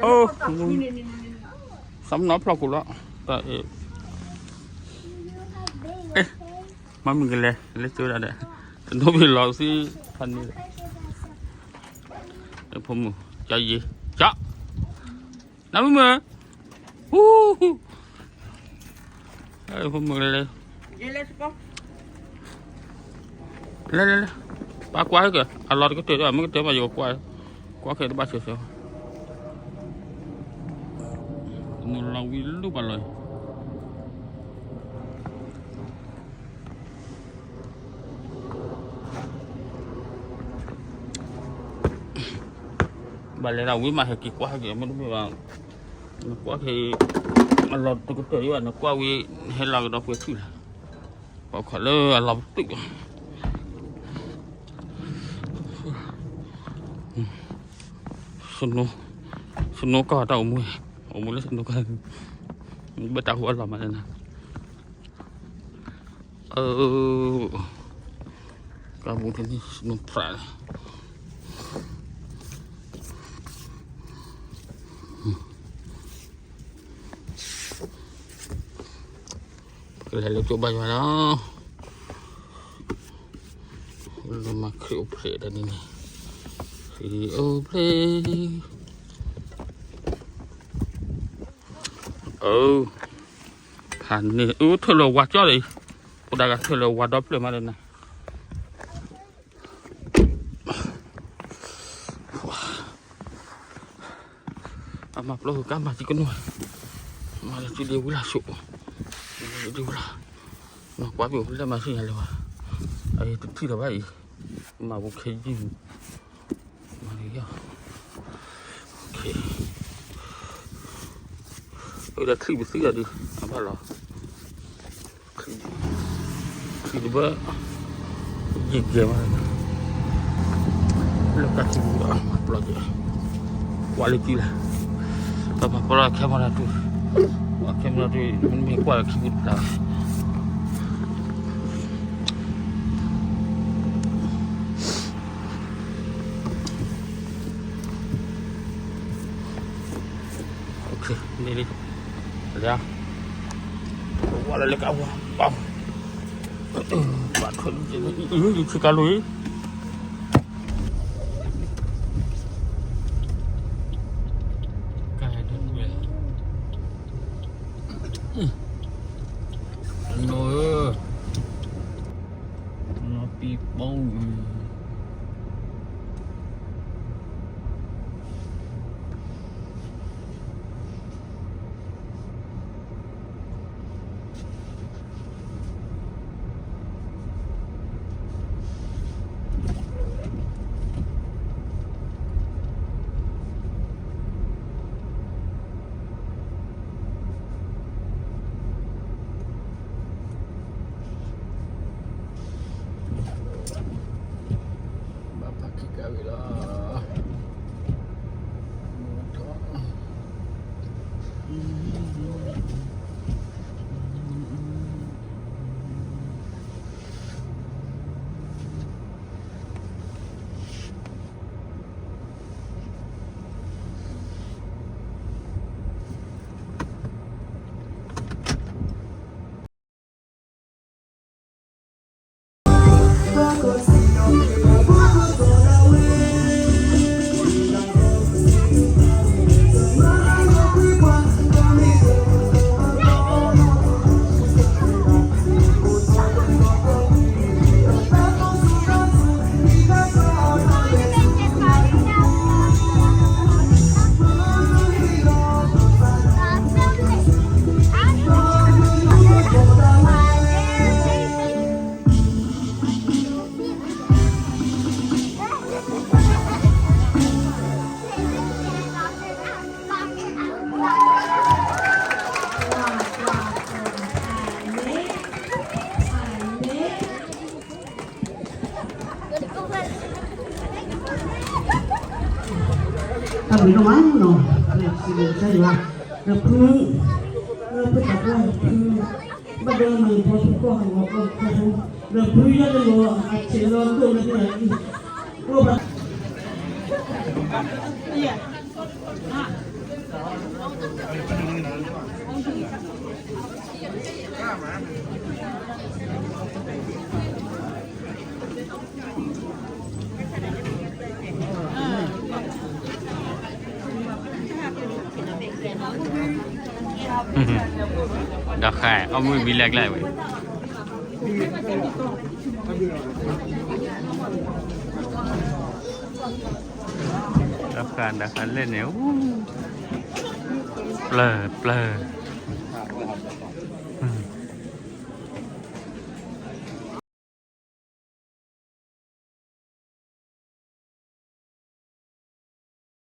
အိၣ်, သးမနီဖျီၣ်ကိၣ်လီၤ, တၢ်အ့ၣ်, မ့ၢ်မုၢ်ကလဲၤ လဲၤကၠိဒၣ်ဒီး, တနိဖံလီၤဆံဖးန့ၣ်, ဖိမုၣ်, ကၠီယံၤ, ကၠီ, နမုၢ်မုၢ်, ဟူ, ဖိမုၣ်လဲၤ လဲၤလဲၤလဲၤ, ပၢ်ကွၢ်က့ၤ အလီၢ်တကတၢၢ်ဒီး မ့ၢ်ကတၢၢ်ဘၣ်ယကွၢ်, ကွၢ်ခဲတဘၣ်ဆၢဆၢ, မုၢ်လီၤဝံၤလူၤဘၣ်လီၤ, ဘၣ်လဲၤဒၣ်ဝံၤမး ဟဲက့ၤကွၢ်က့ၤ မ့တမ့ၢ်ဘၣ်, နကွၢ်ခဲအံၤ အလီၢ်တကတၢၢ်ဒံးဘၣ် နကွၢ်ဝံၤ ဟဲလီၤကဒီးပှဲၤထံၣ်လီၤ, ပှၤခီၣ်လၢအလီၢ်ပတုာ်, စနိကီၢ်တၢ်အိၣ်မူ, အိၣ်မူလၢစနိကီၢ်, ဘၣ်တၢ်ဟူအလီၢ်မးလၢနၤ အၢ, ကါဘူးတနံၣ် စနိဖရၣ်, ပကလဲၤလၢကၠိဘါယွၤလီၤ, လၢမၤခရံာ်အိၣ်ဖျဲၣ်တနံၤန့ၣ်, ခရံာ်အိၣ်ဖျဲၣ်, အၢ ဖးန့ၣ် အၢ ထၢၣ်လၢဝါကၠီလီၤအံၤ, အိၣ်ဒၣ်ဂၤထၢၣ်လၢဝါဒီဖျၢၣ်မးလၢနၤ, အမၤပျီကမၤစံကနိၣ်, မၤလၢစုဒ့ဝံၤလၢဆိး, ဒ့ဝံၤလၢ, မၤကွၢ်ပ့ၤအိၣ်ဖဲလဲၣ်မၤစံညါလၢၤဘၣ်, အအံၤတထံၣ်လၢၤဘၣ်အံၤ, မၤပူၤခဲယုၢ် မၤလၢယီၤ, အိၣ်ဒီးချံပသံအီၤဒုး အဘၣ်လီၤ, ချံတဘၣ်, ယံာ်ကဲမး, လၢကၢ်ထံပူၤဒီး ပျီက့ၤ, ကွၢ်လၢကံလၢ်, တၢ်မၤပျီလၢ camera တုၤ, ကွၢ် camera တုၤ မ့မ့ၢ်ကွၢ်လၢခံပူၤတဖျါ န့ၣ်လံ, လၢ, ဝဲလၢလၢကဝါ, ဘၣ်ထွဲ, ယူၤဆံကါလိအံၤ, ကါဟဲဒိၣ်ဝဲ, နီၢ်ဧၢ, နီၢ်ပံၤပီၢ် ဘၣ်ဖးခံကါဝံၤလီၤ, မူထီၣ်တၢ်ဘျုးဒိၣ်မးနီၤ, စံးဘျုးကစၢ်ယွၤ, ဒီးဖု, ဒီးဖုတၢ်ဖု, ဘၣ်ဒိမၤလၢဖီဖုကီၢ်ဟးဂီၤကီၢ်ဖီဖု, ဒီးဖုယီၢ်တလီၤအဆဲးလီၤဒိၣ်လၢန့ၣ်, အိၣ်ဘၣ် ဒီးဃါ အီၣ်မ့ၢ်မံလဲၢ်ကျဲဝဲ, ဒီးဃါ ဒီးဃါလဲၣ်န့ၣ်, ပျၢၤ ပျၢၤ